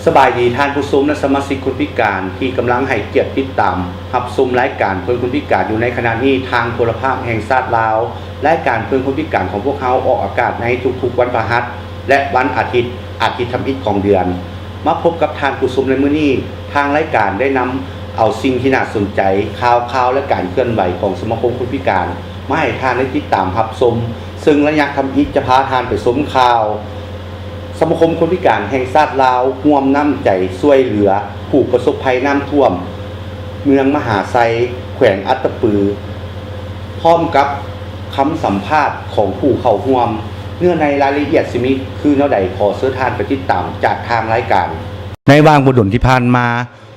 ສະບາຍດີທ່ານຜູ້ຊົມ ແລະ ສະມາຊິກຄົນພິການທີ່ກຳລັງໃຫ້ກຽດຕິດຕາມຮັບຊົມລາຍການເພື່ອຄົນພິການຢູ່ໃນຂະນະນີ້. ທາງໂທລະພາບແຫ່ງຊາດລາວ, ລາຍການເພື່ອຄົນພິການຂອງພວກເຮົາອອກອາກາດໃນທຸກໆວັນພະຫັດ ແລະ ວັນອາທິດ, ອາທິດທຳອິດຂອງເດືອນ. ມາພົບກັບທ່ານຜູ້ຊົມໃນມື້ນີ້, ທາງລາຍການໄດ້ນຳເອົາສິ່ງທີ່ໜ້າສົນໃຈ, ຂ່າວຄາວ ແລະ ການເຄື່ອນໄຫວຂອງສະມາຄົມຄົນພິການ ມາໃຫ້ທ່ານໄດ້ຕິດຕາມຮັບຊົມ, ເຊິ່ງໄລຍະທຳອິດຈະພາທ່ານໄປຊົມຂ່າວ ສະມາຄົມຄົນພິການແຫ່ງຊາດລາວ ຮ່ວມນ້ຳໃຈຊ່ວຍເຫຼືອຜູ້ປະສົບໄພນ້ຳຖ້ວມເມືອງມະຫາໄຊ ແຂວງອັດຕະປື ພ້ອມກັບຄຳສຳພາດຂອງຜູ້ເຂົ້າຮ່ວມ. ເນື້ອໃນລາຍລະອຽດຊິມີຄືແນວໃດ, ຂໍເຊີນທ່ານໄປຕິດຕາມຈາກທາງລາຍການ. ໃນຫວ່າງບໍ່ດົນທີ່ຜ່ານມາ,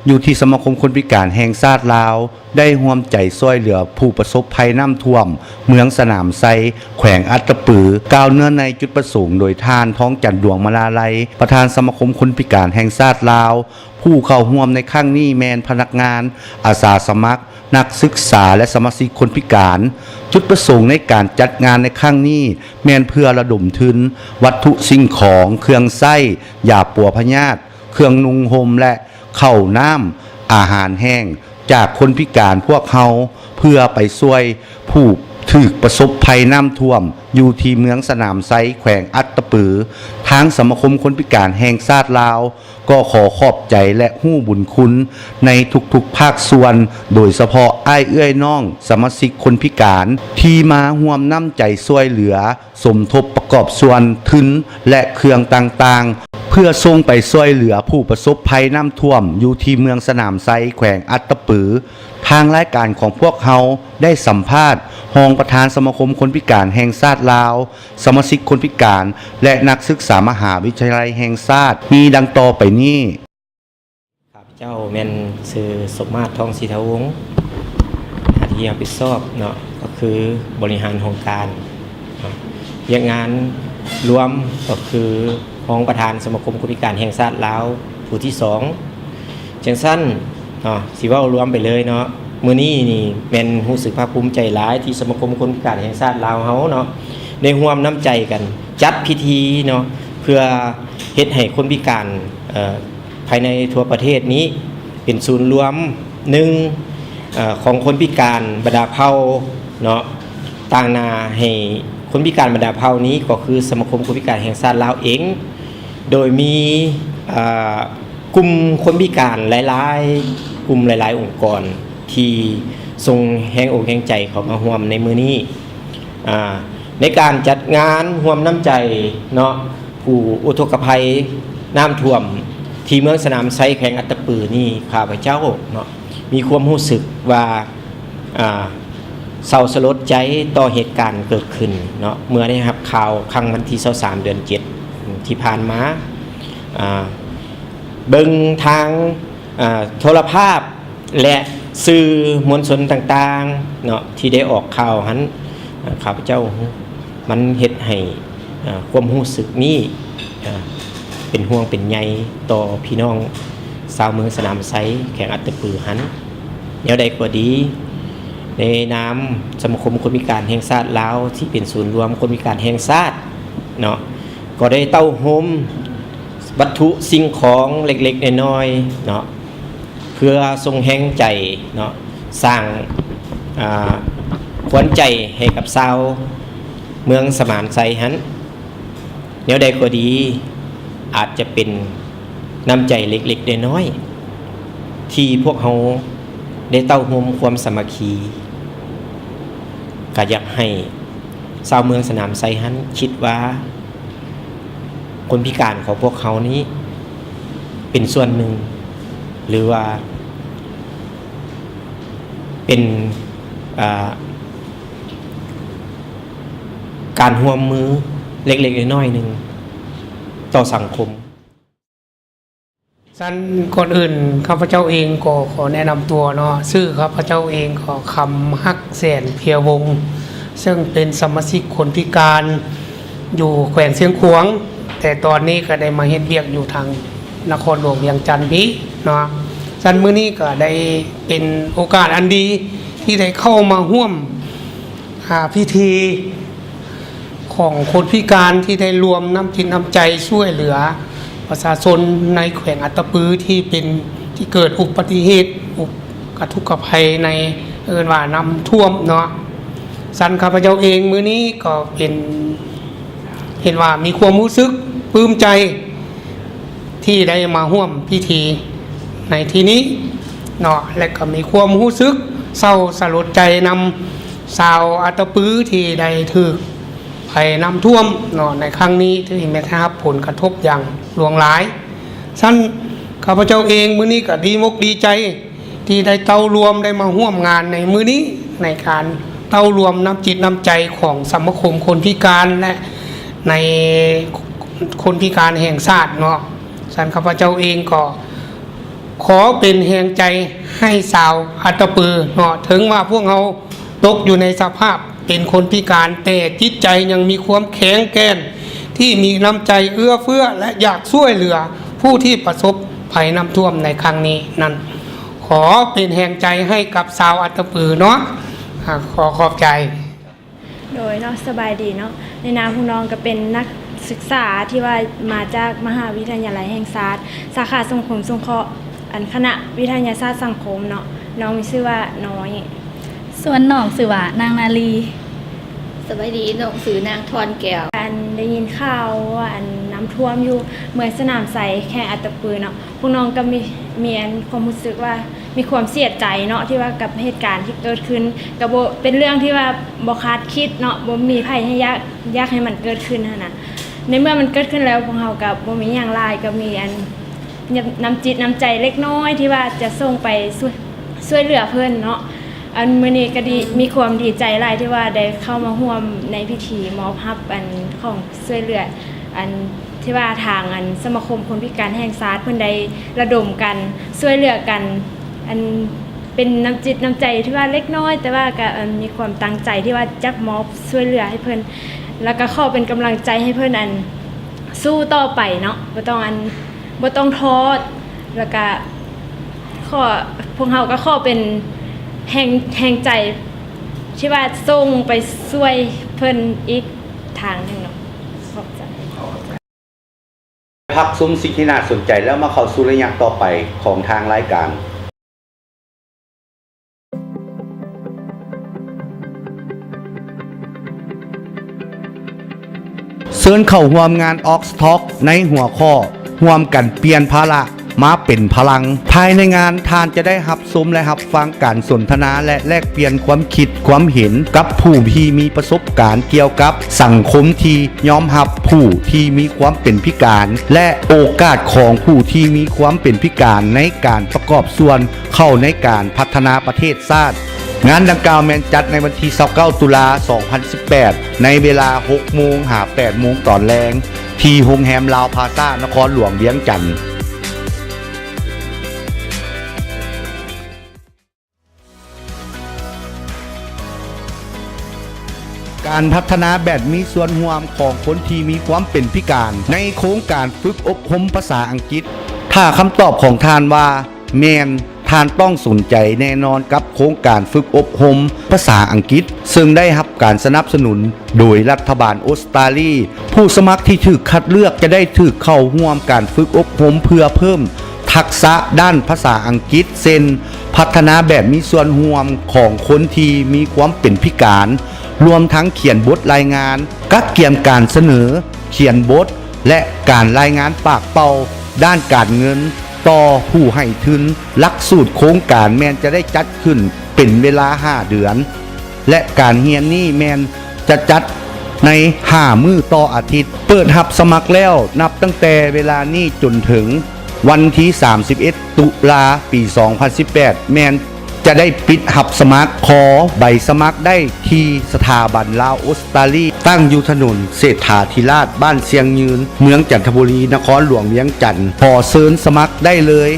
ຢູ່ທີ່ສະມາຄົມຄົນພິການແຫ່ງຊາດລາວ ໄດ້ຮ່ວມໃຈຊ່ວຍເຫຼືອຜູ້ປະສົບໄພນ້ຳຖ້ວມເມືອງສະໜາມໄຊ ແຂວງອັດຕະປື ກ່າວເນື້ອໃນຈຸດປະສົງໂດຍທ່ານ ທອງຈັນ ດວງມະລາໄລ ປະທານສະມາຄົມຄົນພິການແຫ່ງຊາດລາວ. ຜູ້ເຂົ້າຮ່ວມໃນຄັ້ງນີ້ແມ່ນພະນັກງານ, ອາສາສະໝັກ, ນັກສຶກສາ ແລະ ສະມາຊິກຄົນພິການ. ຈຸດປະສົງໃນການຈັດງານໃນຄັ້ງນີ້ແມ່ນເພື່ອລະດົມທຶນ ວັດຖຸສິ່ງຂອງ, ເຄື່ອງໃຊ້, ຢາປົວພະຍາດ, ເຄື່ອງນຸ່ງຫົ່ມ ແລະ ເຂົ້ານ້ຳ, ອາຫານແຫ້ງ ຈາກຄົນພິການພວກເຮົາ ເພື່ອໄປຊ່ວຍຜູ້ຖືກປະສົບໄພນ້ຳຖ້ວມຢູ່ທີ່ເມືອງສະໜາມໄຊ ແຂວງອັດຕະປື. ທາງສະມາຄົມຄົນພິການແຫ່ງຊາດລາວ ກໍຂໍຂອບໃຈ ແລະ ຮູ້ບຸນຄຸນໃນທຸກໆພາກສ່ວນ, ໂດຍສະເພາະອ້າຍເອື້ອຍນ້ອງສະມາຊິກຄົນພິການ ທີ່ມາຮ່ວມນ້ຳໃຈຊ່ວຍເຫຼືອ ສົມທົບປະກອບສ່ວນທຶນ ແລະ ເຄື່ອງຕ່າງໆ ເພື່ອສົ່ງໄປຊ່ວຍເຫຼືອຜູ້ປະສົບໄພນ້ຳຖ້ວມຢູ່ທີ່ເມືອງສະໜາມໄຊ ແຂວງອັດຕະປື. ທາງລາຍການຂອງພວກເຮົາໄດ້ສຳພາດຮອງປະທານສະມາຄົມຄົນພິການແຫ່ງຊາດລາວ, ສະມາຊິກຄົນພິການ ແລະ ນັກສຶກສາມະຫາວິທະຍາໄລແຫ່ງຊາດ ມີດັ່ງຕໍ່ໄປນີ້. ຂ້າພະເຈົ້າແມ່ນຊື່ ສົມມາດ ທອງສີທາວົງ, ໜ້າທີ່ຮັບຜິດຊອບເນາະ ກໍຄືບໍລິຫານຫ້ອງການເນາະ, ວຽກງານລວມກໍຄືຮອງປະທານສະມາຄົມຄົນພິການແຫ່ງຊາດລາວຜູ້ທີສອງ. ຈັ່ງຊັ້ນເນາະ ຊິເວົ້າລວມໄປເລີຍເນາະ, ມື້ນີ້ນີ້ແມ່ນຮູ້ສຶກພາກພູມໃຈຫຼາຍ ທີ່ສະມາຄົມຄົນພິການແຫ່ງຊາດລາວເຮົາເນາະ ໄດ້ຮ່ວມນ້ຳໃຈກັນຈັດພິທີເນາະ ເພື່ອເຮັດໃຫ້ຄົນພິການ ເອ່ອ ພາຍໃນທົ່ວປະເທດນີ້ເປັນສູນລວມ ໜຶ່ງ ເອ່ອ ຂອງຄົນພິການບັນດາເຜົ່າເນາະ, ຕາງໜ້າໃຫ້ຄົນພິການບັນດາເຜົ່ານີ້ກໍຄືສະມາຄົມຄົນພິການແຫ່ງຊາດລາວເອງ, ໂດຍມີ ເອ່ອ ກຸ່ມຄົນພິການຫຼາຍໆກຸ່ມ, ຫຼາຍໆອົງກອນທີ່ສົ່ງແຮງອົກແຮງໃຈເຂົ້າມາຮ່ວມໃນມື້ນີ້. ອ່າ ໃນການຈັດງານຮ່ວມນ້ຳໃຈເນາະ ຜູ້ອຸທົກກະໄພນ້ຳຖ້ວມທີ່ເມືອງສະໜາມໄຊ ແຂວງອັດຕະປືນີ້ ຂ້າພະເຈົ້າເນາະ ມີຄວາມຮູ້ສຶກວ່າ ອ່າ ເສົ້າສະຫຼົດໃຈຕໍ່ເຫດການເກີດຂຶ້ນເນາະ ເມື່ອໄດ້ຮັບຂ່າວຄັ້ງວັນທີຊາວສາມ ເດືອນເຈັດທີ່ຜ່ານມາ. ອ່າ ເບິ່ງທາງ ອ່າ ໂທລະພາບ ແລະ ສື່ມວນຊົນຕ່າງໆເນາະ ທີ່ໄດ້ອອກຂ່າວຫັ້ນ ຂ້າພະເຈົ້າ ມັນເຮັດໃຫ້ ເອ່ອ ຄວາມຮູ້ສຶກນີ້ ເອ່ອ ເປັນຫ່ວງເປັນໃຍຕໍ່ພີ່ນ້ອງຊາວເມືອງສະໜາມໄຊ ແຂວງອັດຕະປືຫັ້ນ. ແນວໃດກໍດີ ໃນນາມສະມາຄົມຄົນພິການແຫ່ງຊາດລາວ ທີ່ເປັນສູນລວມຄົນພິການແຫ່ງຊາດເນາະ ກໍໄດ້ເຕົ້າໂຮມ ວັດຖຸສິ່ງຂອງເລັກໆນ້ອຍໆເນາະ ເພື່ອສົ່ງແຮງໃຈເນາະ ສ້າງ ອ່າ ຂວັນໃຈໃຫ້ກັບຊາວເມືອງສະໜາມໄຊຫັ້ນ. ແນວໃດກໍດີ ອາດຈະເປັນນ້ຳໃຈເລັກໆນ້ອຍໆ ທີ່ພວກເຮົາໄດ້ເຕົ້າໂຮມຄວາມສາມັກຄີ, ກະຢາກໃຫ້ຊາວເມືອງສະໜາມໄຊຫັ້ນຄິດວ່າ ຄົນພິການຂອງພວກເຮົານີ້ເປັນສ່ວນໜຶ່ງ ຫຼືວ່າເປັນ ອ່າ ການຮ່ວມມືເລັກໆນ້ອຍໆໜຶ່ງຕໍ່ສັງຄົມ. ຊັ້ນກ່ອນອື່ນ ຂ້າພະເຈົ້າເອງກໍຂໍແນະນຳຕົວເນາະ, ຊື່ຂ້າພະເຈົ້າເອງກໍ ຄຳຮັກ ແສນເພຍວົງ ເຊິ່ງເປັນສະມາຊິກຄົນພິການຢູ່ແຂວງຊຽງຂວາງ, ແຕ່ຕອນນີ້ກໍໄດ້ມາເຮັດວຽກຢູ່ທາງນະຄອນຫຼວງວຽງຈັນພີ້ເນາະ. ຊັ້ນມື້ນີ້ກໍໄດ້ເປັນໂອກາດອັນດີທີ່ໄດ້ເຂົ້າມາຮ່ວມ ອ່າ ພິທີຂອງຄົນພິການທີ່ໄດ້ລວມນ້ຳຈິດນ້ຳໃຈຊ່ວຍເຫຼືອ ປະຊາຊົນໃນແຂວງອັດຕະປືທີ່ເປັນ ທີ່ເກີດອຸບັດຕິເຫດ ອຸ ກະທຸກກະໄພໃນ ເອີ້ນວ່ານ້ຳຖ້ວມເນາະ. ຊັ້ນຂ້າພະເຈົ້າເອງມື້ນີ້ກໍເປັນ ເຫັນວ່າມີຄວາມຮູ້ສຶກປຶ້ມໃຈ ທີ່ໄດ້ມາຮ່ວມພິທີໃນທີ່ນີ້ເນາະ ແລະກໍມີຄວາມຮູ້ສຶກເສົ້າສະຫຼົດໃຈນຳຊາວອັດຕະປືທີ່ໄດ້ຖືກໄພນ້ຳຖ້ວມເນາະ ໃນຄັ້ງນີ້ ທີ່ແມ່ນໄດ້ຮັບຜົນກະທົບຢ່າງຫຼວງຫຼາຍ. ຊັ້ນຂ້າພະເຈົ້າເອງມື້ນີ້ກໍດີອົກດີໃຈ ທີ່ໄດ້ເຕົ້າລວມ ໄດ້ມາຮ່ວມງານໃນມື້ນີ້ ໃນການເຕົ້າລວມນ້ຳຈິດນ້ຳໃຈຂອງສະມາຄົມຄົນພິການ ແລະ ໃນຄົນພິການແຫ່ງຊາດເນາະ. ຊັ້ນຂ້າພະເຈົ້າເອງກໍຂໍເປັນແຮງໃຈໃຫ້ຊາວອັດຕະປືເນາະ, ເຖິງວ່າພວກເຮົາຕົກຢູ່ໃນສະພາບເປັນຄົນພິການ ແຕ່ຈິດໃຈຍັງມີຄວາມແຂງແກ່ນ ທີ່ມີນ້ຳໃຈເອື້ອເຟື້ອ ແລະ ຢາກຊ່ວຍເຫຼືອຜູ້ທີ່ປະສົບໄພນ້ຳຖ້ວມໃນຄັ້ງນີ້ນັ້ນ. ຂໍເປັນແຮງໃຈໃຫ້ກັບຊາວອັດຕະປືເນາະ. ອາ ຂໍຂອບໃຈ. ໂດຍເນາະ ສະບາຍດີເນາະ. ໃນນາມຂອງນ້ອງກໍເປັນນັກສຶກສາທີ່ວ່າມາຈາກມະຫາວິທະຍາໄລແຫ່ງຊາດ ສາຂາສັງຄົມສົງເຄາະ ອັນ ຄະນະວິທະຍາສາດສັງຄົມເນາະ. ນ້ອງມີຊື່ວ່ານ້ອຍ. ສ່ວນນ້ອງຊື່ວ່ານາງນາລີ. ສະບາຍດີ ນ້ອງຊື່ນາງທອນແກ້ວ. ອັນ ໄດ້ຍິນຂ່າວວ່າ ອັນ ນ້ຳຖ້ວມຢູ່ເມືອງສະໜາມໄຊ ແຂວງອັດຕະປືເນາະ. ພວກນ້ອງກໍມີ ມີອັນຄວາມຮູ້ສຶກວ່າມີຄວາມເສຍໃຈເນາະ ທີ່ວ່າກັບເຫດການທີ່ເກີດຂຶ້ນ ກໍບໍ່ ເປັນເລື່ອງທີ່ວ່າບໍ່ຄາດຄິດເນາະ ບໍ່ມີໃຜໃຫ້ຢາກ ຢາກໃຫ້ມັນເກີດຂຶ້ນຫັ້ນນະ. ໃນເມື່ອມັນເກີດຂຶ້ນແລ້ວ ພວກເຮົາກໍບໍ່ມີຫຍັງຫຼາຍ ກໍມີອັນ ນ້ຳ ນ້ຳຈິດນ້ຳໃຈເລັກນ້ອຍ ທີ່ວ່າຈະສົ່ງໄປຊ່ວຍ ຊ່ວຍເຫຼືອເພິ່ນເນາະ. ອັນ ມື້ນີ້ກໍດີ ມີຄວາມດີໃຈຫຼາຍທີ່ວ່າໄດ້ເຂົ້າມາຮ່ວມໃນພິທີມອບຮັບ ອັນ ຂອງຊ່ວຍເຫຼືອ ອັນ ທີ່ວ່າທາງ ອັນ ສະມາຄົມຄົນພິການແຫ່ງຊາດ ເພິ່ນໄດ້ລະດົມກັນ ຊ່ວຍເຫຼືອກັນ ອັນ ເປັນນ້ຳຈິດນ້ຳໃຈທີ່ວ່າເລັກນ້ອຍ ແຕ່ວ່າກໍ ອັນ ມີຄວາມຕັ້ງໃຈທີ່ວ່າຈະມອບຊ່ວຍເຫຼືອໃຫ້ເພິ່ນ ແລ້ວກໍຂໍເປັນກຳລັງໃຈໃຫ້ເພິ່ນ ອັນ ສູ້ຕໍ່ໄປເນາະ ບໍ່ຕ້ອງ ອັນ ບໍ່ຕ້ອງທໍ້ ແລ້ວກະຂໍ ພວກເຮົາກໍຂໍເປັນແຮງ ແຮງໃຈທີ່ວ່າສົ່ງໄປຊ່ວຍເພິ່ນອີກທາງໜຶ່ງເນາະ. ຂອບໃຈ. ພັກຊົມສິ່ງທີ່ໜ້າສົນໃຈ ແລ້ວມາເຂົ້າສູ່ໄລຍະຕໍ່ໄປຂອງທາງລາຍການ. ເຊີນເຂົ້າຮ່ວມງານ Ox Talk ໃນຫົວຂໍ້ ຮ່ວມກັນປ່ຽນພາລະມາເປັນພະລັງ. ພາຍໃນງານ ທ່ານຈະໄດ້ຮັບຊົມ ແລະ ຮັບຟັງການສົນທະນາ ແລະ ແລກປ່ຽນຄວາມຄິດຄວາມເຫັນກັບຜູ້ທີ່ມີປະສົບການກ່ຽວກັບສັງຄົມທີ່ຍອມຮັບຜູ້ທີ່ມີຄວາມເປັນພິການ ແລະ ໂອກາດຂອງຜູ້ທີ່ມີຄວາມເປັນພິການໃນການປະກອບສ່ວນ ເຂົ້າໃນການພັດທະນາປະເທດຊາດ. ງານດັ່ງກ່າວແມ່ນຈັດໃນວັນທີຊາວເກົ້າ ຕຸລາ ສອງພັນສິບແປດ ໃນເວລາຫົກໂມງຫາແປດໂມງຕອນແລງ ທີ່ໂຮງແຮມລາວພາຊາ ນະຄອນຫຼວງວຽງຈັນ. ການພັດທະນາແບບມີສ່ວນຮ່ວມຂອງຄົນທີ່ມີຄວາມເປັນພິການ ໃນໂຄງການຝຶກອົບຮົມພາສາອັງກິດ. ຖ້າຄຳຕອບຂອງທ່ານວ່າແມ່ນ, ທ່ານຕ້ອງສົນໃຈແນ່ນອນກັບໂຄງການຝຶກອົບຮົມພາສາອັງກິດ ເຊິ່ງໄດ້ຮັບການສະໜັບສະໜູນໂດຍລັດຖະບານອົດສະຕາລີ. ຜູ້ສະໝັກທີ່ຖືກຄັດເລືອກຈະໄດ້ຖືກເຂົ້າຮ່ວມການຝຶກອົບຮົມເພື່ອເພີ່ມທັກສະດ້ານພາສາອັງກິດ ເຊັ່ນ ພັດທະນາແບບມີສ່ວນຮ່ວມຂອງຄົນທີ່ມີຄວາມເປັນພິການ, ລວມທັງຂຽນບົດລາຍງານ, ກະກຽມການສະເໜີ, ຂຽນບົດ ແລະ ການລາຍງານປາກເປົ່າດ້ານການເງິນຕໍ່ຜູ້ໃຫ້ທຶນ. ຫຼັກສູດໂຄງການແມ່ນຈະໄດ້ຈັດຂຶ້ນເປັນເວລາຫ້າເດືອນ ແລະ ການຮຽນນີ້ແມ່ນຈະຈັດໃນຫ້າມື້ຕໍ່ອາທິດ. ເປີດຮັບສະໝັກແລ້ວ ນັບຕັ້ງແຕ່ເວລານີ້ຈົນເຖິງວັນທີສາມສິບເອັດ ຕຸລາ ປີສອງພັນສິບແປດ ແມ່ນຈະໄດ້ປິດຮັບສະໝັກ. ຂໍໃບສະໝັກໄດ້ທີ່ສະຖາບັນລາວອົດສະຕາລີ ຕັ້ງຢູ່ຖະໜົນເສດຖາທິລາດ ບ້ານຊຽງຍືນ ເມືອງຈັນທະບູລີ ນະຄອນຫຼວງວຽງຈັນ. ຂໍເຊີນສະໝັກໄດ້ເລີຍ.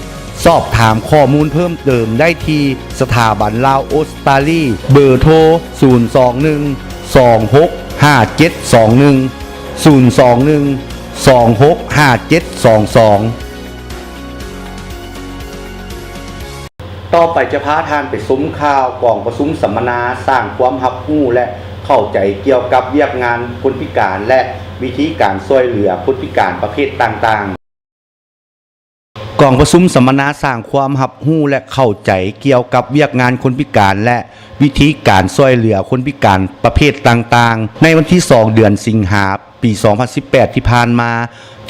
ສອບຖາມຂໍ້ມູນເພີ່ມເຕີມໄດ້ທີ່ສະຖາບັນລາວອົດສະຕາລີ ເບີໂທ ສູນສອງໜຶ່ງ ສອງຫົກຫ້າເຈັດສອງໜຶ່ງ ສູນສອງໜຶ່ງ ສອງຫົກຫ້າເຈັດສອງສອງ. ຕໍ່ໄປຈະພາທ່ານໄປຊົມຂ່າວກອງປະຊຸມສຳມະນາ ສ້າງຄວາມຮັບຮູ້ ແລະ ເຂົ້າໃຈກ່ຽວກັບວຽກງານຄົນພິການ ແລະ ວິທີການຊ່ວຍເຫຼືອຄົນພິການປະເພດຕ່າງໆ. ກອງປະຊຸມສຳມະນາສ້າງຄວາມຮັບຮູ້ ແລະ ເຂົ້າໃຈກ່ຽວກັບວຽກງານຄົນພິການ ແລະ ວິທີການຊ່ວຍເຫຼືອຄົນພິການປະເພດຕ່າງໆ ໃນວັນທີສອງ ເດືອນສິງຫາ ປີສອງພັນສິບແປດ ທີ່ຜ່ານມາ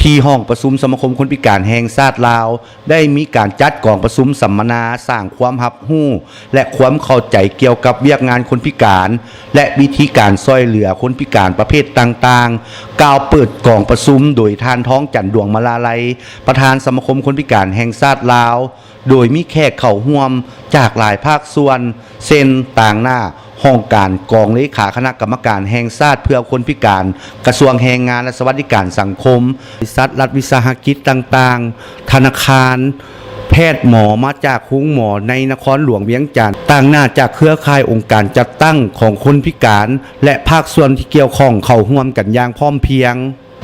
ທີ່ຫ້ອງປະຊຸມສະມາຄົມຄົນພິການແຫ່ງຊາດລາວ ໄດ້ມີການຈັດກອງປະຊຸມສຳມະນາສ້າງຄວາມຮັບຮູ້ ແລະ ຄວາມເຂົ້າໃຈກ່ຽວກັບວຽກງານຄົນພິການ ແລະ ວິທີການຊ່ວຍເຫຼືອຄົນພິການປະເພດຕ່າງໆ. ກ່າວເປີດກອງປະຊຸມໂດຍທ່ານ ທອງຈັນ ດວງມະລາໄລ ປະທານສະມາຄົມຄົນພິການແຫ່ງຊາດລາວ ໂດຍມີແຂກເຂົ້າຮ່ວມຈາກຫຼາຍພາກສ່ວນ ເຊັ່ນ ຕາງໜ້າຫ້ອງການກອງເລຂາຄະນະກຳມະການແຫ່ງຊາດເພື່ອຄົນພິການ ກະຊວງແຮງງານ ແລະ ສະຫວັດດີການສັງຄົມ, ບໍລິສັດລັດວິສາຫະກິດຕ່າງໆ, ທະນາຄານ, ແພດໝໍມາຈາກໂຮງໝໍໃນນະຄອນຫຼວງວຽງຈັນ, ຕາງໜ້າຈາກເຄືອຂ່າຍອົງການຈັດຕັ້ງຂອງຄົນພິການ ແລະ ພາກສ່ວນທີ່ກ່ຽວຂ້ອງເຂົ້າຮ່ວມກັນຢ່າງພ້ອມພຽງ.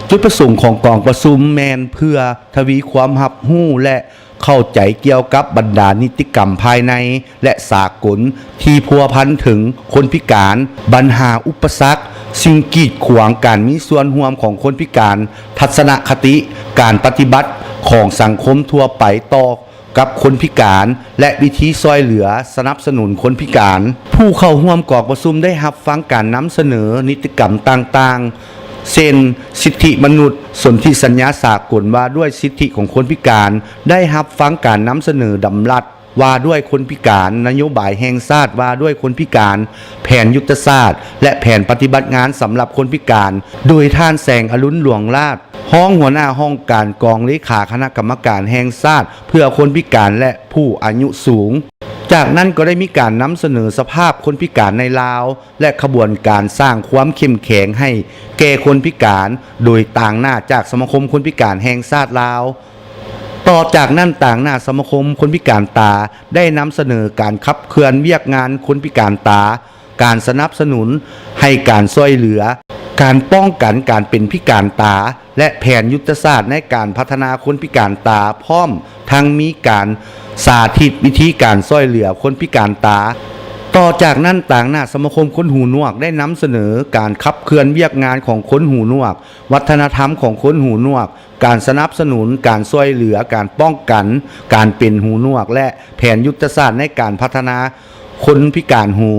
ຈຸດປະສົງຂອງກອງປະຊຸມແມ່ນເພື່ອທະວີຄວາມຮັບຮູ້ ແລະ ເຂົ້າໃຈກ່ຽວກັບບັນດານິຕິກຳພາຍໃນ ແລະ ສາກົນ ທີ່ພົວພັນເຖິງຄົນພິການ, ບັນຫາ, ອຸປະສັກ, ສິ່ງກີດຂວາງການມີສ່ວນຮ່ວມຂອງຄົນພິການ, ທັດສະນະຄະຕິການປະຕິບັດຂອງສັງຄົມທົ່ວໄປຕໍ່ກັບຄົນພິການ ແລະ ວິທີຊ່ວຍເຫຼືອສະໜັບສະໜູນຄົນພິການ. ຜູ້ເຂົ້າຮ່ວມກອງປະຊຸມໄດ້ຮັບຟັງການນຳສະເໜີນິຕິກຳຕ່າງໆ ເຊັ່ນ ສິດທິມະນຸດ, ສົນທິສັນຍາສາກົນວ່າດ້ວຍສິດທິຂອງຄົນພິການ, ໄດ້ຮັບຟັງການນຳສະເໜີດຳລັດວ່າດ້ວຍຄົນພິການ, ນະໂຍບາຍແຫ່ງຊາດວ່າດ້ວຍຄົນພິການ, ແຜນຍຸດທະສາດ ແລະ ແຜນປະຕິບັດງານສຳລັບຄົນພິການ ໂດຍທ່ານ ແສງອະລຸນ ຫຼວງລາດ ຮອງຫົວໜ້າຫ້ອງການກອງເລຂາຄະນະກຳມະການແຫ່ງຊາດເພື່ອຄົນພິການ ແລະ ຜູ້ອາຍຸສູງ. ຈາກນັ້ນກໍໄດ້ມີການນຳສະເໜີສະພາບຄົນພິການໃນລາວ ແລະ ຂະບວນການສ້າງຄວາມເຂັ້ມແຂງໃຫ້ແກ່ຄົນພິການ ໂດຍຕາງໜ້າຈາກສະມາຄົມຄົນພິການແຫ່ງຊາດລາວ. ຕໍ່ຈາກນັ້ນ, ຕາງໜ້າສະມາຄົມຄົນພິການຕາໄດ້ນຳສະເໜີການຂັບເຄື່ອນວຽກງານຄົນພິການຕາ, ການສະໜັບສະໜູນໃຫ້ການຊ່ວຍເຫຼືອ, ການປ້ອງກັນການເປັນພິການຕາ ແລະ ແຜນຍຸດທະສາດໃນການພັດທະນາຄົນພິການຕາ, ພ້ອມທັງມີການສາທິດວິທີການຊ່ວຍເຫຼືອຄົນພິການຕາ. ຕໍ່ຈາກນັ້ນ, ຕາງໜ້າສະມາຄົມຄົນຫູໜວກໄດ້ນຳສະເໜີການຂັບເຄື່ອນວຽກງານຂອງຄົນຫູໜວກ, ວັດທະນະທຳຂອງຄົນຫູໜວກ, ການສະໜັບສະໜູນ, ການຊ່ວຍເຫຼືອ, ການປ້ອງກັນການເປັນຫູໜວກ ແລະ ແຜນຍຸດທະສາດໃນການພັດທະນາ ຄົນພິການຫູ,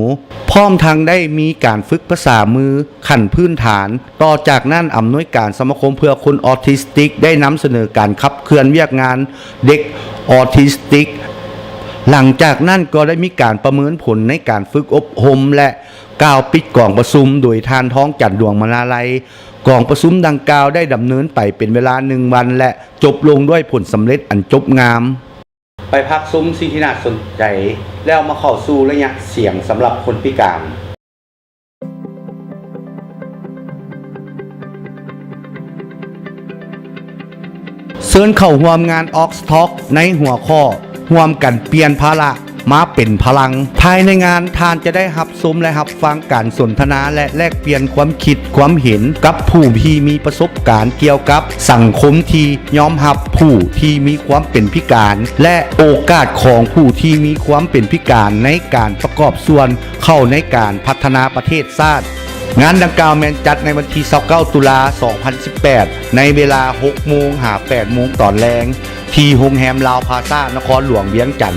ພ້ອມທັງໄດ້ມີການຝຶກພາສາມືຂັ້ນພື້ນຖານ. ຕໍ່ຈາກນັ້ນ, ອຳນວຍການສະມາຄົມເພື່ອຄົນອອທິສຕິກໄດ້ນຳສະເໜີການຂັບເຄື່ອນວຽກງານເດັກອອທິສຕິກ. ຫຼັງຈາກນັ້ນກໍໄດ້ມີການປະເມີນຜົນໃນການຝຶກອົບຮົມ ແລະ ກ່າວປິດກອງປະຊຸມໂດຍທ່ານ ທອງຈັນ ດວງມະນາໄລ. ກອງປະຊຸມດັ່ງກ່າວໄດ້ດຳເນີນໄປເປັນເວລາໜຶ່ງວັນ ແລະ ຈົບລົງດ້ວຍຜົນສຳເລັດອັນຈົບງາມ. ໄປພັກຊົມສິ່ງທີ່ໜ້າສົນໃຈ ແລ້ວມາເຂົ້າສູ່ໄລຍະສຽງສຳລັບຄົນພິການ. ເຊີນເຂົ້າຮ່ວມງານ Org Talk ໃນຫົວຂໍ້ ຮ່ວມກັນປ່ຽນພາລະມາເປັນພະລັງ. ພາຍໃນງານ, ທ່ານຈະໄດ້ຮັບ ຊົມ ແລະ ຮັບຟັງການສົນທະນາ ແລະ ແລກປ່ຽນຄວາມຄິດຄວາມເຫັນກັບຜູ້ທີ່ມີປະສົບການກ່ຽວກັບສັງຄົມທີ່ຍອມຮັບຜູ້ທີ່ມີຄວາມເປັນພິການ ແລະ ໂອກາດຂອງຜູ້ທີ່ມີຄວາມເປັນພິການໃນການປະກອບສ່ວນເຂົ້າໃນການພັດທະນາປະເທດຊາດ. ງານດັ່ງກ່າວແມ່ນຈັດໃນວັນທີຊາວເກົ້າ ຕຸລາ ສອງພັນສິບແປດ ໃນເວລາ ຫົກໂມງ ຫາ ແປດໂມງຕອນແລງ ທີ່ໂຮງແຮມລາວພາຊາ ນະຄອນຫຼວງວຽງຈັນ.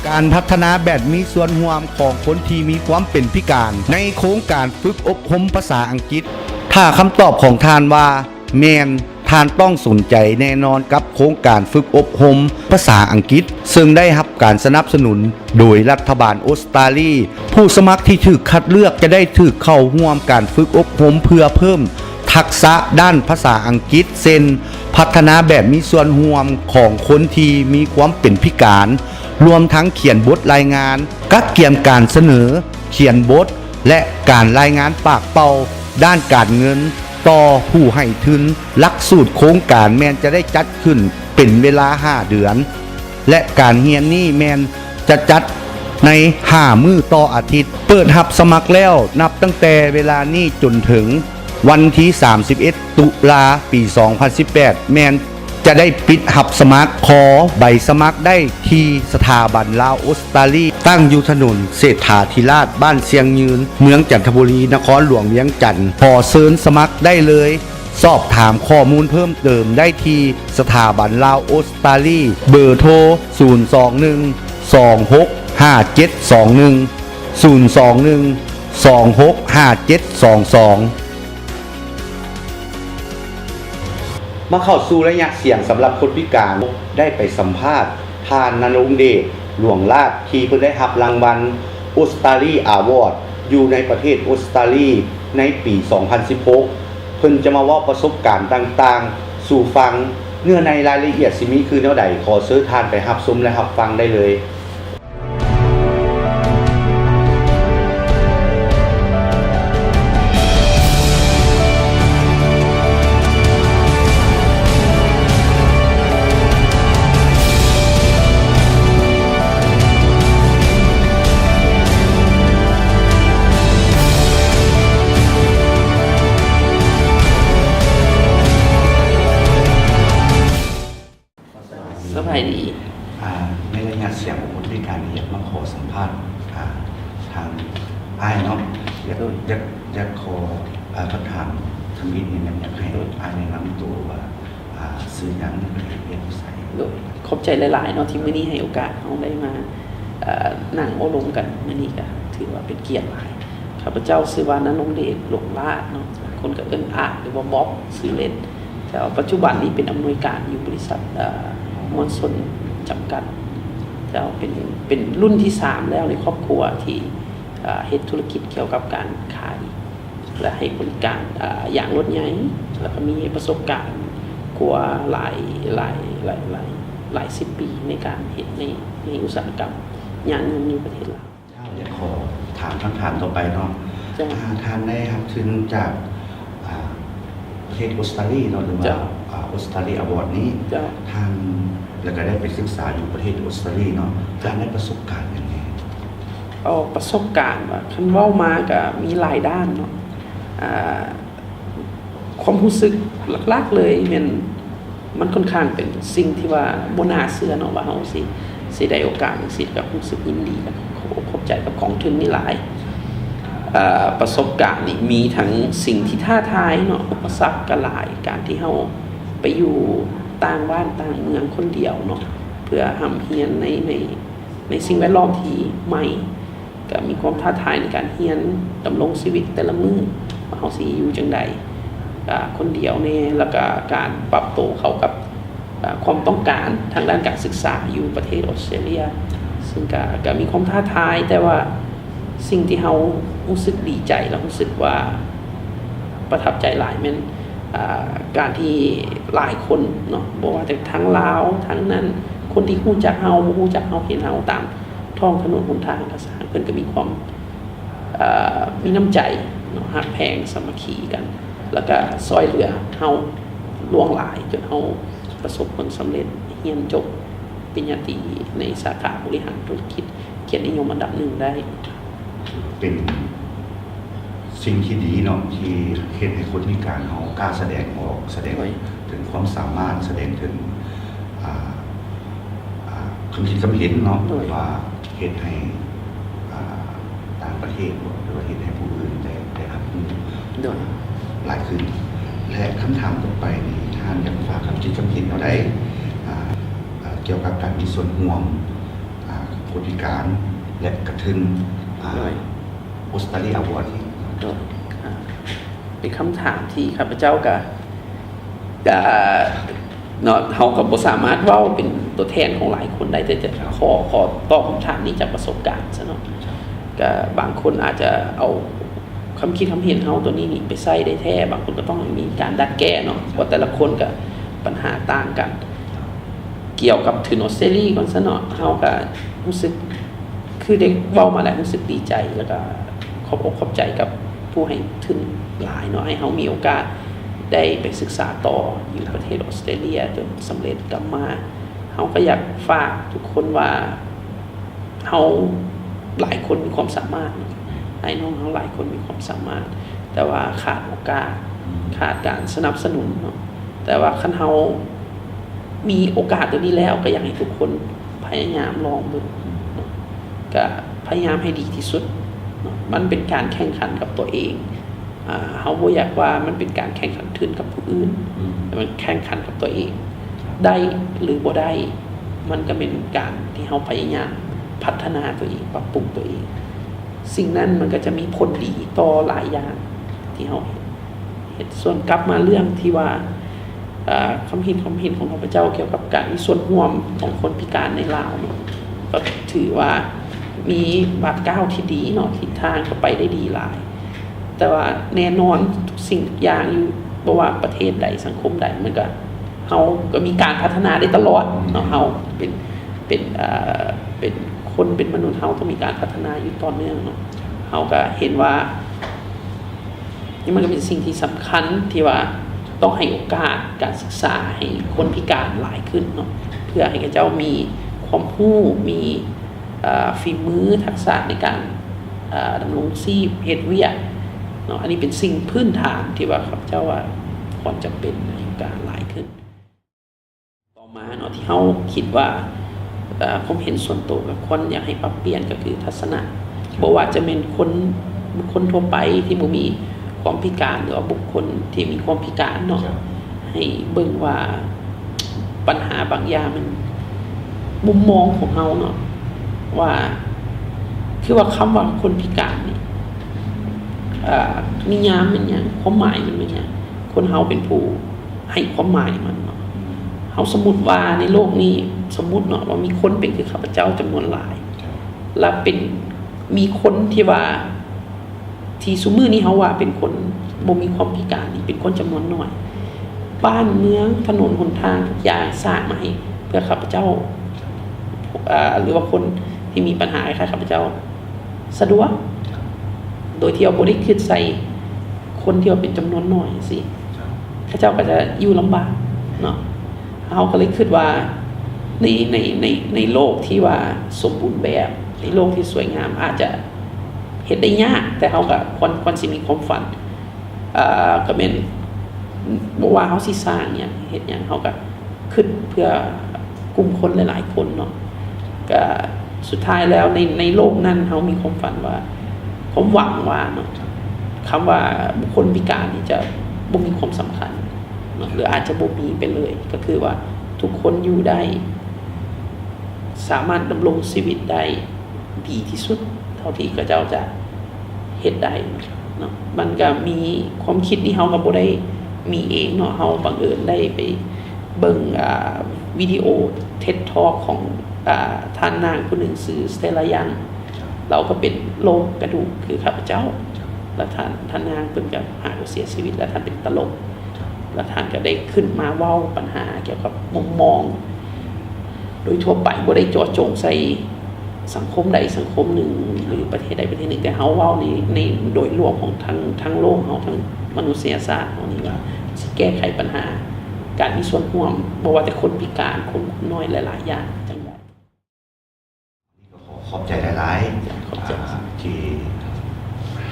ການພັດທະນາແບບມີສ່ວນຮ່ວມຂອງຄົນທີ່ມີຄວາມເປັນພິການ ໃນໂຄງການຝຶກອົບຮົມພາສາອັງກິດ. ຖ້າຄຳຕອບຂອງທ່ານວ່າແມ່ນ, ທ່ານຕ້ອງສົນໃຈແນ່ນອນກັບໂຄງການຝຶກອົບຮົມພາສາອັງກິດ ເຊິ່ງໄດ້ຮັບການສະໜັບສະໜູນ ໂດຍລັດຖະບານອົດສະຕາລີ. ຜູ້ສະໝັກທີ່ຖືກຄັດເລືອກຈະໄດ້ຖືກເຂົ້າຮ່ວມການຝຶກອົບຮົມເພື່ອເພີ່ມທັກສະດ້ານພາສາອັງກິດ ເຊັ່ນ ພັດທະນາແບບມີສ່ວນຮ່ວມຂອງຄົນທີ່ມີຄວາມເປັນພິການ, ລວມທັງຂຽນບົດລາຍງານ, ກະກຽມການສະເໜີ, ຂຽນບົດ ແລະ ການລາຍງານປາກເປົ່າດ້ານການເງິນຕໍ່ຜູ້ໃຫ້ທຶນ. ຫຼັກສູດໂຄງການແມ່ນຈະໄດ້ຈັດຂຶ້ນເປັນເວລາຫ້າເດືອນ. ແລະ ການຮຽນນີ້ແມ່ນຈະຈັດໃນຫ້າມື້ຕໍ່ອາທິດ. ເປີດຮັບສະໝັກແລ້ວ ນັບຕັ້ງແຕ່ເວລານີ້ຈົນເຖິງວັນທີສາມສິບເອັດ ຕຸລາ ປີສອງພັນສິບແປດ ແມ່ນ ຈະໄດ້ປິດຮັບສະໝັກ. ຂໍໃບສະໝັກໄດ້ທີ່ສະຖາບັນລາວອົດສະຕາລີ ຕັ້ງຢູ່ຖະໜົນເສດຖາທິລາດ ບ້ານຊຽງຍືນ ເມືອງຈັນທະບູລີ ນະຄອນຫຼວງວຽງຈັນ. ຂໍເຊີນສະໝັກໄດ້ເລີຍ. ສອບຖາມຂໍ້ມູນເພີ່ມເຕີມໄດ້ທີ່ສະຖາບັນລາວອົດສະຕາລີ ເບີໂທ ສູນສອງໜຶ່ງ ສອງຫົກຫ້າເຈັດສອງໜຶ່ງ ສູນສອງໜຶ່ງ ສອງຫົກຫ້າເຈັດສອງສອງ. ມາເຂົ້າສູ່ໄລຍະສ່ຽງສຳລັບຄົນພິການ ໄດ້ໄປສຳພາດທ່ານ ນະລົງເດດ ຫຼວງລາດ ທີ່ເພິ່ນໄດ້ຮັບລາງວັນ Australia Award ຢູ່ໃນປະເທດອົດສະຕາລີ ໃນປີສອງພັນສິບຫົກ. ເພິ່ນຈະມາເວົ້າປະສົບການຕ່າງໆສູ່ຟັງ. ເນື້ອໃນລາຍລະອຽດຊິມີຄືແນວໃດ, ຂໍເຊີນທ່ານໄປຮັບຊົມ ແລະ ຮັບຟັງໄດ້ເລີຍ. ສະບາຍດີ. ອ່າ ໃນໄລຍະສຽງຂອງຄົນພິການນີ້ ຢາກມາຂໍສຳພາດ ອ່າ ທາງອ້າຍເນາະ. ຢາກ ໂດຍ ຢາກ ຢາກຂໍ ອ່າ ຄຳຖາມທຳອິດນີ້ ແມ່ນຢາກໃຫ້ ໂດຍ ອ້າຍແນະນຳໂຕວ່າ ອ່າ ຊື່ຫຍັງ ເຮັດວຽກຢູ່ໃສ? ໂດຍ ຂອບໃຈຫຼາຍໆເນາະ ທີ່ມື້ນີ້ໃຫ້ໂອກາດເຮົາໄດ້ມາ ເອີ ນັ່ງໂອ້ລົມກັນ. ມື້ນີ້ກະຖືວ່າເປັນກຽດຫຼາຍ. ຂ້າພະເຈົ້າຊື່ວ່າ ນະລົງເດດ ຫຼວງລາດເນາະ, ຄົນກະເອີ້ນອາດ ຫຼືວ່າບອບ ຊື່ເລ່ນ. ແຕ່ວ່າປັດຈຸບັນນີ້ເປັນອຳນວຍການຢູ່ບໍລິສັດ ເອີ ມອນຊົນ ຈຳກັດ. ແຕ່ວ່າເປັນ ເປັນລຸ້ນທີສາມແລ້ວໃນຄອບຄົວທີ່ ເອີ ເຮັດທຸລະກິດກ່ຽວກັບການຂາຍ ແລະ ໃຫ້ບໍລິການ ເອີ ຢາງລົດໃຫຍ່ ແລ້ວກໍມີປະສົບການກວ່າຫຼາຍ ຫຼາຍ ຫຼາຍ ຫຼາຍ ຫຼາຍສິບປີໃນການເຮັດໃນ ໃນອຸດສາຫະກຳຍານຍົນໃນປະເທດລາວ. ເຈົ້າ ຢາກຂໍຖາມຄຳຖາມຕໍ່ໄປເນາະ. ເຈົ້າ. ອາ ທ່ານໄດ້ຮັບທຶນຈາກ ອາ ປະເທດອົດສະຕາລີເນາະ ຫຼືວ່າ ເຈົ້າ ອາ Australia Award ນີ້ ເຈົ້າ ທ່ານ ແລ້ວກໍໄດ້ໄປສຶກສາຢູ່ປະເທດອົດສະຕາລີເນາະ, ເຈົ້າ ທ່ານໄດ້ປະສົບການຫຍັງແດ່? ເອົາ ປະສົບການວ່າ ຄັນເວົ້າມາກໍມີຫຼາຍດ້ານເນາະ. ອາ ຄວາມຮູ້ສຶກຫຼັກໆເລີຍແມ່ນ ມັນຂ້ອນຂ້າງເປັນສິ່ງທີ່ວ່າບໍ່ໜ້າເຊື່ອເນາະ ວ່າເຮົາຊິ ຊິໄດ້ໂອກາດຈັ່ງຊີ້ ກໍຮູ້ສຶກຍິນດີ ແລະ ຂອບອົກຂອບໃຈກັບກອງທຶນນີ້ຫຼາຍ. ເອີ ປະສົບການນີ້ມີທັງສິ່ງທີ່ທ້າທາຍເນາະ, ອຸປະສັກກໍຫຼາຍ, ການທີ່ເຮົາໄປຢູ່ຕ່າງບ້ານຕ່າງເມືອງຄົນດຽວເນາະ ເພື່ອຮ່ຳຮຽນໃນ ໃນ ໃນສິ່ງແວດລ້ອມທີ່ໃໝ່ ກະມີຄວາມທ້າທາຍໃນການຮຽນດຳລົງຊີວິດແຕ່ລະມື້ ວ່າເຮົາຊິຢູ່ຈັ່ງໃດ ກະຄົນດຽວແດ່ ແລ້ວກະການປັບໂຕເຂົ້າກັບ ເອີ ຄວາມຕ້ອງການທາງດ້ານການສຶກສາຢູ່ປະເທດອົດສະເຕຣເລຍ. ເຊິ່ງກະ ກະມີຄວາມທ້າທາຍ, ແຕ່ວ່າສິ່ງທີ່ເຮົາຮູ້ສຶກດີໃຈ ແລະ ຮູ້ສຶກວ່າປະທັບໃຈຫຼາຍແມ່ນ ເອີ ການທີ່ຫຼາຍຄົນເນາະ ບໍ່ວ່າແຕ່ທາງລາວ ທາງນັ້ນ ຄົນທີ່ຮູ້ຈັກເຮົາ ບໍ່ຮູ້ຈັກເຮົາ ເຫັນເຮົາຕາມ ທ້ອງຖະໜົນຫົນທາງກໍຊ່າງ ເພິ່ນກໍມີຄວາມ ເອີ ມີນ້ຳໃຈເນາະ ຮັກແພງສາມັກຄີກັນ ແລ້ວກໍຊ່ອຍເຫຼືອເຮົາຫຼວງຫຼາຍ ຈົນເຮົາປະສົບຜົນສຳເລັດ ຮຽນຈົບປະລິນຍາຕີໃນສາຂາບໍລິຫານທຸລະກິດ ກຽດນິຍົມອັນດັບໜຶ່ງໄດ້. ເປັນສິ່ງທີ່ດີເນາະ ທີ່ເຮັດໃຫ້ຄົນພິການເຮົາກ້າສະແດງອອກ ສະແດງ ໂດຍ ເຖິງຄວາມສາມາດ ສະແດງເຖິງ ອ່າ ອ່າ ຄຳຄິດຄຳເຫັນເນາະ ໂດຍ ວ່າເຮັດໃຫ້ ອ່າ ຕ່າງປະເທດບໍ ຫຼືວ່າເຮັດໃຫ້ຜູ້ອື່ນໄດ້ ໄດ້ຮັບຮູ້ ໂດຍ ຫຼາຍຂຶ້ນ. ແລະ ຄຳຖາມຕໍ່ໄປນີ້ ທ່ານຢາກຝາກຄຳຄິດຄຳເຫັນແນວໃດ ອ່າ ອ່າ ກ່ຽວກັບການມີສ່ວນຮ່ວມ ອ່າ ຄົນພິການ ແລະ ກະທຶນ ອ່າ ໂດຍ Australia Award ນີ້? ໂດຍ ອ່າ ເປັນຄຳຖາມທີ່ຂ້າພະເຈົ້າກະ ກະເນາະ ເຮົາກໍບໍ່ສາມາດເວົ້າເປັນຕົວແທນຂອງຫຼາຍຄົນໄດ້ ແຕ່ຈະ ຂໍ ຂໍຕອບຄຳຖາມນີ້ຈາກປະສົບການຊະເນາະ. ກະບາງຄົນອາດຈະເອົາຄຳຄິດຄຳເຫັນເຮົາຕົວນີ້ນີ້ໄປໃຊ້ໄດ້ແທ້, ບາງຄົນກໍຕ້ອງມີການດັດແກ້ເນາະ ເພາະແຕ່ລະຄົນກະບັນຫາຕ່າງກັນ. ກ່ຽວກັບທຶນອອສເຕຣເລຍກ່ອນຊະເນາະ, ເຮົາກະຮູ້ສຶກ ຄືໄດ້ເວົ້າມາແລ້ວ ຮູ້ສຶກດີໃຈ ແລ້ວກະຂອບອົກຂອບໃຈກັບຜູ້ໃຫ້ທຶນຫຼາຍເນາະ ໃຫ້ເຮົາມີໂອກາດໄດ້ໄປສຶກສາຕໍ່ຢູ່ປະເທດອອສເຕຣເລຍຈົນສຳເລັດກັບມາ. ເຮົາກໍຢາກຝາກທຸກຄົນວ່າ ເຮົາຫຼາຍຄົນມີຄວາມສາມາດເນາະ, ອ້າຍນ້ອງເຮົາຫຼາຍຄົນມີຄວາມສາມາດ ແຕ່ວ່າຂາດໂອກາດ ຂາດການສະໜັບສະໜູນເນາະ. ແຕ່ວ່າຄັນເຮົາ ມີໂອກາດຕົວນີ້ແລ້ວ ກໍຢາກໃຫ້ທຸກຄົນພະຍາຍາມລອງເບິ່ງເນາະ ກໍພະຍາຍາມໃຫ້ດີທີ່ສຸດເນາະ. ມັນເປັນການແຂ່ງຂັນກັບຕົວເອງ. ອາ ເຮົາບໍ່ຢາກວ່າມັນເປັນການແຂ່ງຂັນທຶນກັບຜູ້ອື່ນ ອືມ ແຕ່ມັນແຂ່ງຂັນກັບຕົວເອງ. ໄດ້ຫຼືບໍ່ໄດ້ ມັນກໍເປັນການທີ່ເຮົາພະຍາຍາມພັດທະນາຕົວເອງ, ປັບປຸງຕົວເອງ. ສິ່ງນັ້ນມັນກໍຈະມີຜົນດີຕໍ່ຫຼາຍຢ່າງທີ່ເຮົາເຮັດ. ເຮັດ ສ່ວນກັບມາເລື່ອງທີ່ວ່າ ເອີ ຄວາມຄິດ ຄວາມເຫັນຂອງຂ້າພະເຈົ້າກ່ຽວກັບການມີສ່ວນຮ່ວມຂອງຄົນພິການໃນລາວເນາະ ກໍຖືວ່າມີບາດກ້າວທີ່ດີເນາະ, ທິດທາງກໍໄປໄດ້ດີຫຼາຍ. ແຕ່ວ່າແນ່ນອນທຸກສິ່ງທຸກຢ່າງຢູ່ ບໍ່ວ່າປະເທດໃດ ສັງຄົມໃດ ມັນກໍ ເຮົາກໍມີການພັດທະນາໄດ້ຕະຫຼອດເນາະ. ເຮົາເປັນ ເປັນ ເອີ ເປັນຄົນ ເປັນມະນຸດ ເຮົາຕ້ອງມີການພັດທະນາຢູ່ຕໍ່ເນື່ອງເນາະ. ເຮົາກໍເຫັນວ່າ ນີ້ມັນກໍເປັນສິ່ງທີ່ສຳຄັນທີ່ວ່າຕ້ອງໃຫ້ໂອກາດການສຶກສາໃຫ້ຄົນພິການຫຼາຍຂຶ້ນເນາະ ເພື່ອໃຫ້ເຂົາເຈົ້າມີຄວາມຮູ້ ມີ ເອີ ຝີມືທັກສະໃນການ ເອີ ດຳລົງຊີບເຮັດວຽກເນາະ. ອັນນີ້ເປັນສິ່ງພື້ນຖານທີ່ວ່າຂ້າພະເຈົ້າວ່າຄວນຈະເປັນໃຫ້ໂອກາດຫຼາຍຂຶ້ນ. ຕໍ່ມາເນາະ ທີ່ເຮົາຄິດວ່າ ເອີ ຄວາມເຫັນສ່ວນໂຕກໍຄວນຢາກໃຫ້ປັບປ່ຽນ ກໍຄືທັດສະນະ ບໍ່ວ່າຈະແມ່ນຄົນ ບຸກຄົນທົ່ວໄປທີ່ບໍ່ມີຄວາມພິການ ຫຼືວ່າບຸກຄົນທີ່ມີຄວາມພິການເນາະ ໃຫ້ເບິ່ງວ່າບັນຫາບາງຢ່າງມັນ ມຸມມອງຂອງເຮົາເນາະ ວ່າ ຄືວ່າຄຳວ່າຄົນພິການນີ້ ເອີ ນິຍາມແມ່ນຫຍັງ? ຄວາມໝາຍມັນແມ່ນຫຍັງ? ຄົນເຮົາເປັນຜູ້ ໃຫ້ຄວາມໝາຍມັນເນາະ. ເຮົາສົມມຸດວ່າໃນໂລກນີ້ ສົມມຸດເນາະ ວ່າມີຄົນເປັນຄືຂ້າພະເຈົ້າຈຳນວນຫຼາຍ ແລະ ເປັນ ມີຄົນທີ່ວ່າ ທີ່ຊຸມື້ນີ້ເຮົາວ່າເປັນຄົນບໍ່ມີຄວາມພິການນີ້ ເປັນຄົນຈຳນວນໜ້ອຍ. ບ້ານເມືອງ ຖະໜົນຫົນທາງ ທຸກຢ່າງສ້າງມາໃຫ້ເພື່ອຂ້າພະເຈົ້າ ເອີ ຫຼືວ່າຄົນທີ່ມີບັນຫາຄ້າຍໆຂ້າພະເຈົ້າ ສະດວກ ໂດຍທີ່ເຮົາບໍ່ໄດ້ຄິດໃສ່ຄົນທີ່ວ່າເປັນຈຳນວນໜ້ອຍຊີ້ ເຂົາເຈົ້າກໍຈະຢູ່ລຳບາກເນາະ. ເຮົາກໍເລີຍຄິດວ່າ ໃນ ໃນ ໃນ ໃນໂລກທີ່ວ່າສົມບູນແບບ ໃນໂລກທີ່ສວຍງາມ ອາດຈະເຮັດໄດ້ຍາກ ແຕ່ເຮົາກໍຄວນ ຄວນຊິມີຄວາມຝັນ. ເອີ ກໍແມ່ນ ບໍ່ວ່າເຮົາຊິສ້າງຫຍັງ ເຮັດຫຍັງ ເຮົາກໍຄິດເພື່ອກຸ່ມຄົນຫຼາຍໆຄົນເນາະ. ກໍສຸດທ້າຍແລ້ວໃນ ໃນໂລກນັ້ນ ເຮົາມີຄວາມຝັນວ່າ ຄວາມຫວັງວ່າເນາະ ຄຳວ່າບຸກຄົນພິການນີ້ຈະບໍ່ມີຄວາມສຳຄັນເນາະ ຫຼືອາດຈະບໍ່ມີໄປເລີຍ. ກໍຄືວ່າທຸກຄົນຢູ່ໄດ້ ສາມາດດຳລົງຊີວິດໄດ້ດີທີ່ສຸດເທົ່າທີ່ເຂົາເຈົ້າຈະເຮັດໄດ້ເນາະ. ມັນກໍມີຄວາມຄິດທີ່ເຮົາກໍບໍ່ໄດ້ມີເອງເນາະ, ເຮົາບັງເອີນໄດ້ໄປເບິ່ງ ອ່າ ວິດີໂອ ເທັດ Talk ຂອງ ອ່າ ທ່ານນາງຜູ້ໜຶ່ງຊື່ Stella Young ລາວກໍເປັນໂລກກະດູກຄືຂ້າພະເຈົ້າ ແລ້ວທ່ານ ທ່ານນາງເພິ່ນກໍຫາກໍເສຍຊີວິດ ແລ້ວທ່ານເປັນຕະຫຼົກ ແລ້ວທ່ານກໍໄດ້ຂຶ້ນມາເວົ້າບັນຫາກ່ຽວກັບມຸມມອງໂດຍທົ່ວໄປ ບໍ່ໄດ້ເຈາະຈົງໃສ່ສັງຄົມໃດສັງຄົມໜຶ່ງ ຫຼືປະເທດໃດປະເທດໜຶ່ງ, ແຕ່ເຮົາເວົ້າໃນ ໃນໂດຍລວມຂອງທັງ ທັງໂລກເຮົາ ທັງມະນຸດສະຍະສາດເຮົານີ້ວ່າ ຊິແກ້ໄຂບັນຫາການມີສ່ວນຮ່ວມ ບໍ່ວ່າແຕ່ຄົນພິການ ຄົນ ຄົນນ້ອຍ ຫຼາຍໆຢ່າງຈັ່ງໃດ. ກໍຂໍຂອບໃຈຫຼາຍໆ ຂອບໃຈ ອ່າ ທີ່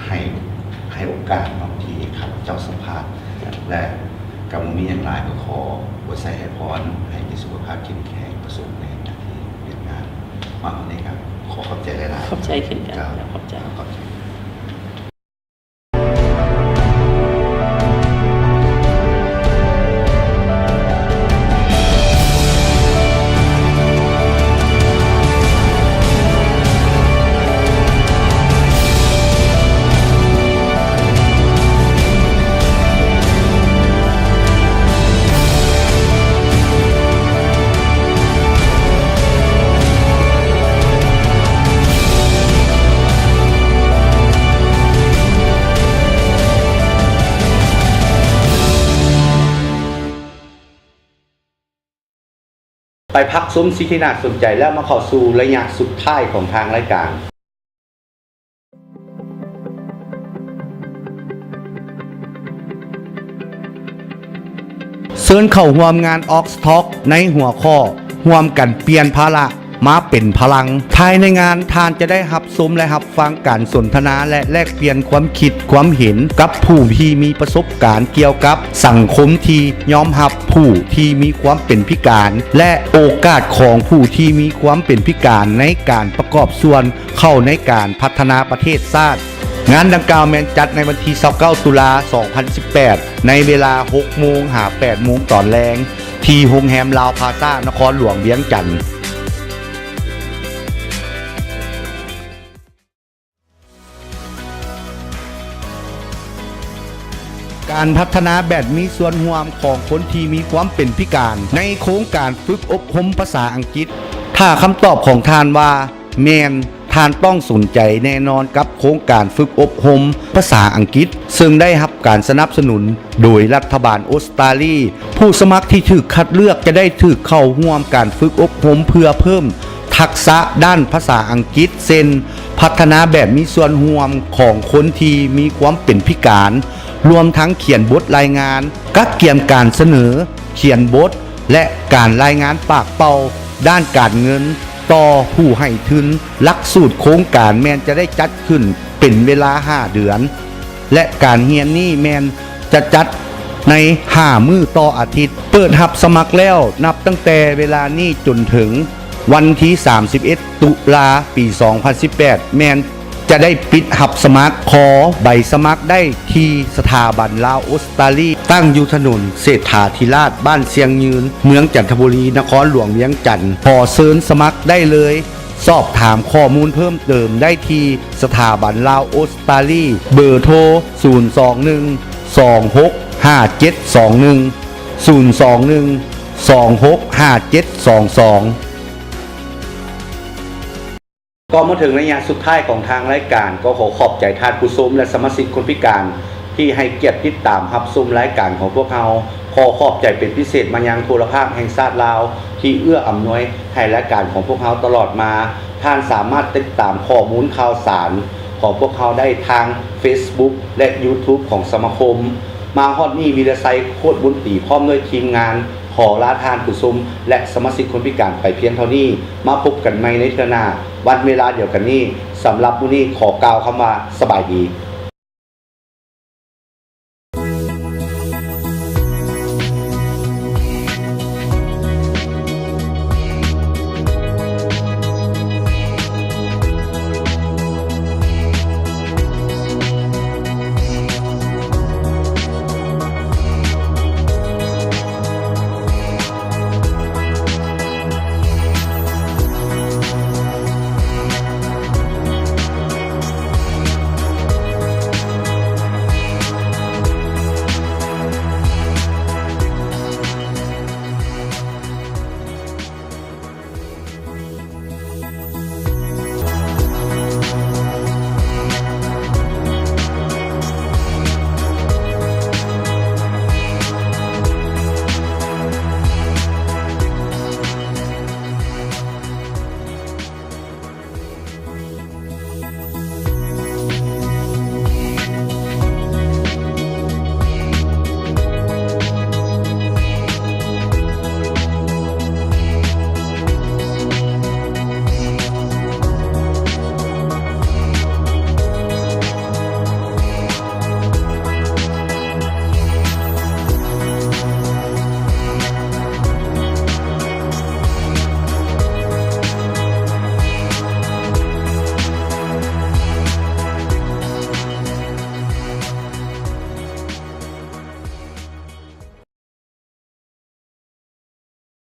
ໃຫ້ ໃຫ້ໂອກາດເນາະ ທີ່ຂ້າພະເຈົ້າສຳພາດ ແລະ ກໍບໍ່ມີຫຍັງຫຼາຍ ກໍຂໍອວຍໄຊໃຫ້ພອນ ໃຫ້ມີສຸຂະພາບເຂັ້ມແຂງ ປະສົບໃນໜ້າທີ່ວຽກງານ. ມາຮອດນີ້ກໍຂໍຂອບໃຈຫຼາຍໆ. ຂອບໃຈເຊັ່ນກັນ. ເຈົ້າ ຂອບໃຈ. ຂອບໃຈ. ໄປພັກຊົມສິ່ງທີ່ໜ້າສົນໃຈ ແລ້ວມາເຂົ້າສູ່ໄລຍະສຸດທ້າຍຂອງທາງລາຍການ. ເຊີນເຂົ້າຮ່ວມງານ Ox Talk ໃນຫົວຂໍ້ ຮ່ວມກັນປ່ຽນພາລະ ມາເປັນພະລັງ. ພາຍໃນງານ, ທ່ານຈະໄດ້ຮັບຊົມ ແລະ ຮັບຟັງການສົນທະນາ ແລະ ແລກປ່ຽນຄວາມຄິດຄວາມເຫັນກັບຜູ້ທີ່ມີປະສົບການກ່ຽວກັບສັງຄົມທີ່ຍອມຮັບຜູ້ທີ່ມີຄວາມເປັນພິການ ແລະ ໂອກາດຂອງຜູ້ທີ່ມີຄວາມເປັນພິການໃນການປະກອບສ່ວນເຂົ້າໃນການພັດທະນາປະເທດຊາດ. ງານດັ່ງກ່າວແມ່ນຈັດໃນວັນທີຊາວເກົ້າ ຕຸລາ ສອງພັນສິບແປດ ໃນເວລາຫົກໂມງຫາແປດໂມງຕອນແລງ ທີ່ໂຮງແຮມລາວພາຊາ ນະຄອນຫຼວງວຽງຈັນ. ການພັດທະນາແບບມີສ່ວນຮ່ວມຂອງຄົນທີ່ມີຄວາມເປັນພິການ ໃນໂຄງການຝຶກອົບຮົມພາສາອັງກິດ. ຖ້າຄຳຕອບຂອງທ່ານວ່າແມ່ນ, ທ່ານຕ້ອງສົນໃຈແນ່ນອນກັບໂຄງການຝຶກອົບຮົມພາສາອັງກິດ ເຊິ່ງໄດ້ຮັບການສະໜັບສະໜູນໂດຍລັດຖະບານອົດສະຕາລີ. ຜູ້ສະໝັກທີ່ຖືກຄັດເລືອກຈະໄດ້ຖືກເຂົ້າຮ່ວມການຝຶກອົບຮົມເພື່ອເພີ່ມທັກສະດ້ານພາສາອັງກິດ ເຊັ່ນ ພັດທະນາແບບມີສ່ວນຮ່ວມຂອງຄົນທີ່ມີຄວາມເປັນພິການ, ລວມທັງຂຽນບົດລາຍງານ, ກະກຽມການສະເໜີ, ຂຽນບົດ ແລະ ການລາຍງານປາກເປົ່າດ້ານການເງິນຕໍ່ຜູ້ໃຫ້ທຶນ. ຫຼັກສູດໂຄງການແມ່ນຈະໄດ້ຈັດຂຶ້ນເປັນເວລາຫ້າເດືອນ ແລະ ການຮຽນນີ້ແມ່ນຈະຈັດໃນຫ້າມື້ຕໍ່ອາທິດ. ເປີດຮັບສະໝັກແລ້ວ ນັບຕັ້ງແຕ່ເວລານີ້ຈົນເຖິງວັນທີສາມສິບເອັດ ຕຸລາ ປີສອງພັນສິບແປດ ແມ່ນຈະໄດ້ປິດຮັບສະໝັກ. ຂໍໃບສະໝັກໄດ້ທີ່ສະຖາບັນລາວອົດສະຕາລີ ຕັ້ງຢູ່ຖະໜົນເສດຖາທິລາດ ບ້ານຊຽງຍືນ ເມືອງຈັນທະບູລີ ນະຄອນຫຼວງວຽງຈັນ. ຂໍເຊີນສະໝັກໄດ້ເລີຍ. ສອບຖາມຂໍ້ມູນເພີ່ມເຕີມໄດ້ທີ່ສະຖາບັນລາວອົດສະຕາລີ ເບີໂທ ສູນສອງໜຶ່ງ ສອງຫົກຫ້າເຈັດສອງໜຶ່ງ ສູນສອງໜຶ່ງ ສອງຫົກຫ້າເຈັດສອງສອງ. ກໍມາເຖິງໄລຍະສຸດທ້າຍຂອງທາງລາຍການ, ກໍຂໍຂອບໃຈທ່ານຜູ້ຊົມ ແລະ ສະມາຊິກຄົນພິການ ທີ່ໃຫ້ກຽດຕິດຕາມຮັບຊົມລາຍການຂອງພວກເຮົາ. ຂໍຂອບໃຈເປັນພິເສດມາຍັງໂທລະພາບແຫ່ງຊາດລາວ ທີ່ເອື້ອອຳນວຍໃຫ້ລາຍການຂອງພວກເຮົາຕະຫຼອດມາ. ທ່ານສາມາດຕິດຕາມຂໍ້ມູນຂ່າວສານຂອງພວກເຮົາໄດ້ທາງເຟສບຸກ ແລະ ຢູທູບ ຂອງສະມາຄົມ. ມາຮອດນີ້ ວິລະໄຊ ໂຄດບຸນຕີ ພ້ອມດ້ວຍທີມງານ ຂໍລາທ່ານຜູ້ຊົມ ແລະ ສະມາຊິກຄົນພິການໄປພຽງເທົ່ານີ້. ມາພົບກັນໃໝ່ໃນເທື່ອໜ້າ ວັນເວລາດຽວກັນນີ້. ສຳລັບມື້ນີ້ ຂໍກ່າວຄຳວ່າ ສະບາຍດີ.